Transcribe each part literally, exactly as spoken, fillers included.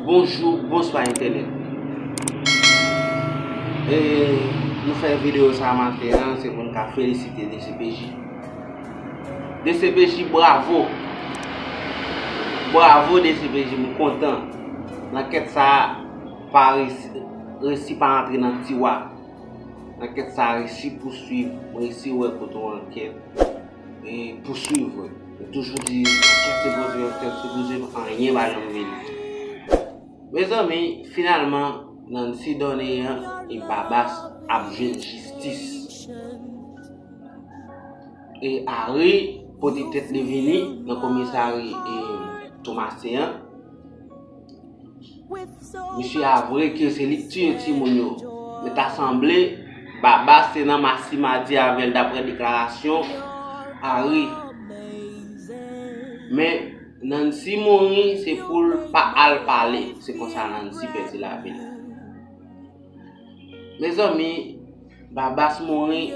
Bonjou, bonswa entènèt. E nou fè videyo sa maten an, se pou n ka felisite D C P J. D C P J, bravo! Bravo D C P J, m kontan. Lankèt sa a pa resi, resi pa antre nan tiwa. Lankèt sa a resi pouswiv. Mwen resi wè kote yon ankèt e pouswiv. Mwen toujou di, ankèt se poze, ankèt se poze, anyen pa janm vini. Mezanmi, finalman, Nancy Dorneyan e Babas ap jwenn jistis. E Harry pote tèt li vini nan komisari e Tomasen an. Misye avwe ke se li k tiye timoun yo. Men ta sanble Babas te nan masimadi avè l, daprè deklarasyon Harry. Men Nancy mouri, se pou l pa al pale. Se konsa Nancy pèdi lavi l. Mezanmi, Babas mouri,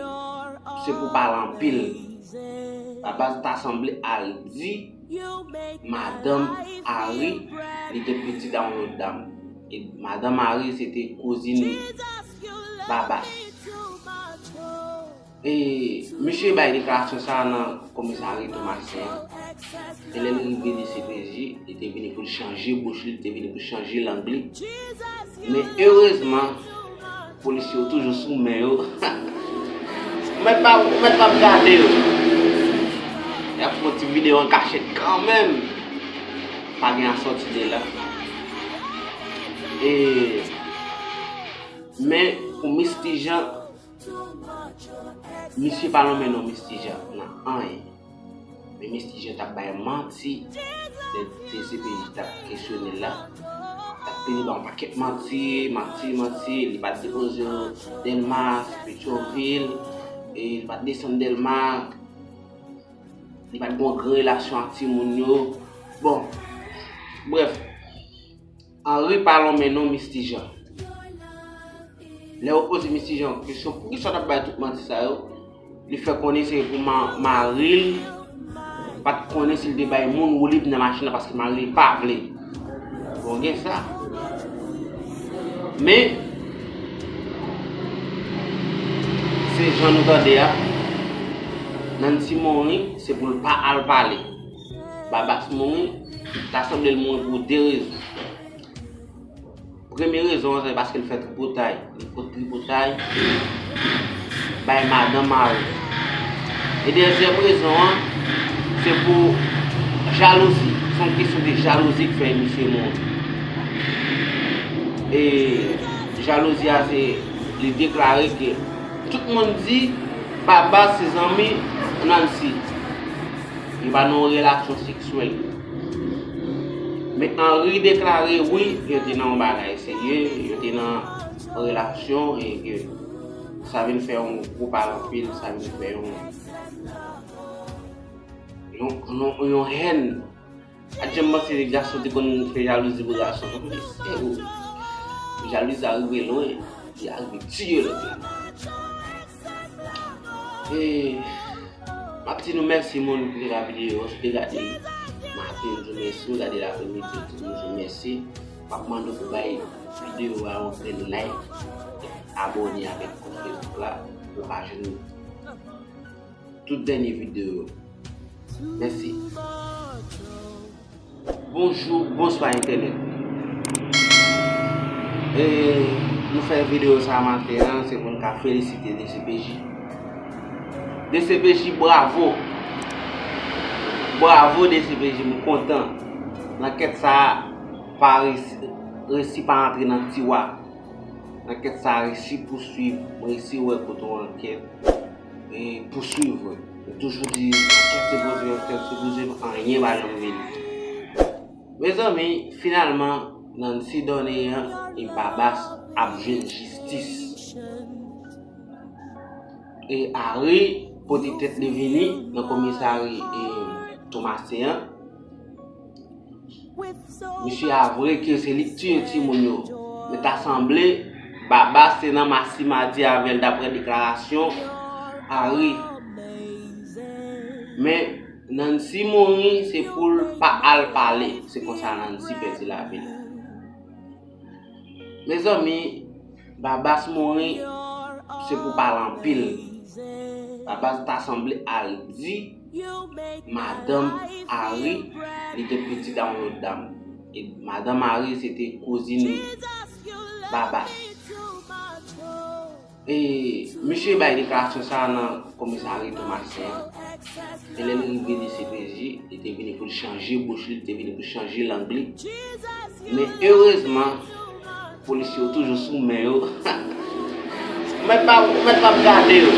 se pou pale anpil. Babas ta sanble al di madanm Harry, li te pitit a yon lòt dam. E madanm Harry, se te kouzin Babas. E misye bay deklarasyon sa a nan komisari Tomasen an. E lè l rive D C P J, li te vini pou l chanje bouch li, li te vini pou l chanje lang li. Men erezman, polisye yo toujou sou men yo. Ou mèt pa, ou mèt pa ap gade yo. Y ap fè yon ti videyo an kachèt kanmenm. Pa gen a sòti de la. E, men pou Misty Jean, misye pa lonmen non Misty Jean nan anyen. Men Misty Jean t ap bay manti. Lè D C P J t ap kesyone l la, t ap pede ba yon pakèt manti, manti, manti. Li pa t depoze Dèlma, Petyonvil, e li pa t desann Dèlma, li pa t gen yon gran relasyon ak timoun yo. Bon, brèf, Henry pa lonmen non Misty Jean. Lè yo poze Misty Jean kesyon, poukisa w t ap bay tout manti sa yo? Li fè konnen se pou ma-, mari l pa t konnen si l te bay moun woulib nan machin nan paske mari l pa vle. Bon, gen sa. Men, se jan nou tande a, Nancy mouri, se pou l pa al pale. Babas mouri, ta sanble l mouri pou de rezon. Premye rezon an, se paske l fè tripotay. Li pot tripotay bay madanm mari. E dezyèm rezon an, se pou jalouzi. Se yon kesyon de jalouzi k fè misye mouri. E jalouzi a, se li deklare ke tout moun di Babas se zanmi Nancy. Yo pa nan yon relasyon seksyèl. Men Henry deklare wi, yo te nan yon bagay serye, yo te nan relasyon e ke sa vin fè yon gwo pale anpil, sa vin fè yon, yon, yon, yon hèn. Ak jan m panse gason te konn fè jalouzi pou gason. Mesye o, jalouzi a rive lwen, li a rive tiye lòt la. E m ap di nou mèsi moun ki te gade videyo, si w te gade maten, nou di w mèsi, ou gade l aprèmidi, nou di w mèsi. M ap mande w pou bay videyo a yon grenn like, abòne avèk kont Facebook la, pou w ka jwenn tout dènye videyo yo. Mèsi. Bonjou, bonswa entènèt. E nou fè videyo sa maten an, se pou n ka felisite D C P J. D C P J, bravo! Bravo D C P J, m kontan. Lankèt sa a pa resi, resi pa antre nan tiwa. Lankèt sa a resi pouswiv. Mwen resi wè kote yon ankèt e pouswiv. Mwen toujou di, ankèt se poze, ankèt se poze, anyen pa janm vini. Mezanmi, finalman, Nancy Dorneyan e Babas ap jwenn jistis. E Harry pote tèt li vini nan komisari e Tomasen an. Misye avwe ke se li k tiye timoun yo. Men ta sanble Babas te nan masimadi avè l, daprè deklarasyon Harry. Men Nancy mouri, se pou l pa al pale. Se konsa Nancy pèdi lavi l. Mezanmi, Babas mouri, se pou pale anpil. Babas ta sanble al di madanm Ari li gen pitit a yon lòt dam. E madanm Ari se te kouzin Babas. E misye bay deklarasyon sa a nan komisarya Tomasen an. E lè l rive D C P J, li te vini pou l chanje bouch li, li te vini pou l chanje lang li. Men erezman, polisye yo toujou sou men yo. Ou mèt pa, ou mèt pa gade yo.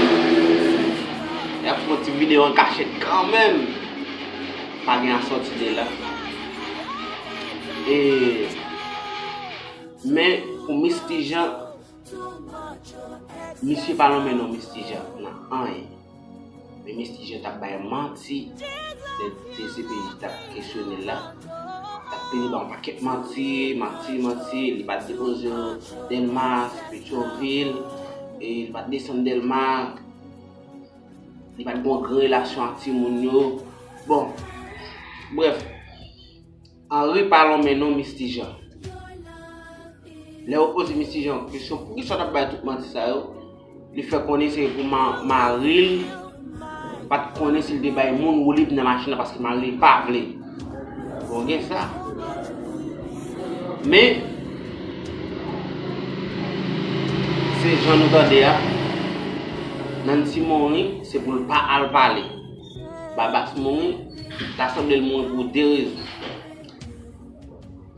Y ap fè yon ti videyo an kachèt kanmenm. Pa gen asòti de la. E, men pou Misty Jean, misye pa lonmen non Misty Jean nan anyen. Men Misty Jean t ap bay manti. Lè D C P J t ap kesyone l la, t ap vini ba yon pakèt manti, manti, manti. Li pa t depoze yo Dèlma, se Petyonvil. E li pa t desann Dèlma. Li pa t gen yon gran relasyon ak timoun yo. Bon, brèf, Henry pa lonmen non Misty Jean. Lè yo poze Misty Jean kesyon, poukisa w t ap bay tout manti sa yo? Li fè konnen se pou ma-, mari l pa t konnen si l te bay moun woulib nan machin nan paske mari l pa vle. Bon, gen sa. Men, se jan nou tande a, Nancy mouri, se pou l pa al pale. Babas mouri, ta sanble l mouri pou de rezon.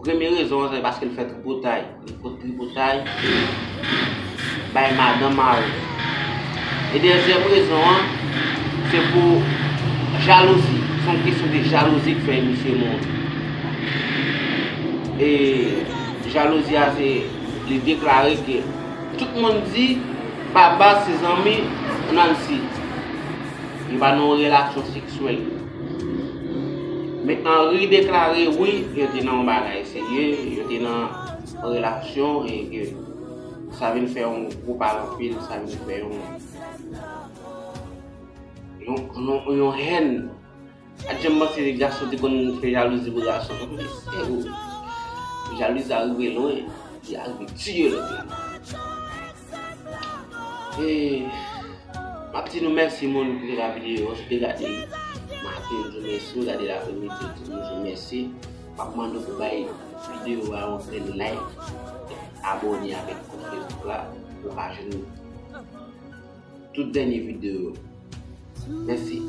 Premye rezon an, se paske l fè tripotay. Li pot tripotay bay madanm mari. E dezyèm rezon an, se pou jalouzi. Se yon kesyon de jalouzi ki fè misye mouri. E jalouzi a, se li deklare ke tout moun di Babas se zanmi Nancy. Yo pa nan yon relasyon seksyèl. Men Henry deklare wi, yo te nan yon bagay serye, yo te nan yon relasyon e ke sa vin fè yon gwo pale anpil, sa vin fè yon, yon, yon, yon hèn. Pa t janm panse gason te konn fè jalouzi pou gason. Jalouzi a rive lwen, li a rive tiye lòt la. E m ap di nou mèsi moun ki te gade videyo an. Si w te gade l maten, m di w mèsi, w gade l apremidi, m di w mèsi. M ap mande w pou bay videyo a yon grenn like, abòne avèk kont Facebook la, pou w ka jwenn tout dènye videyo yo. Mèsi.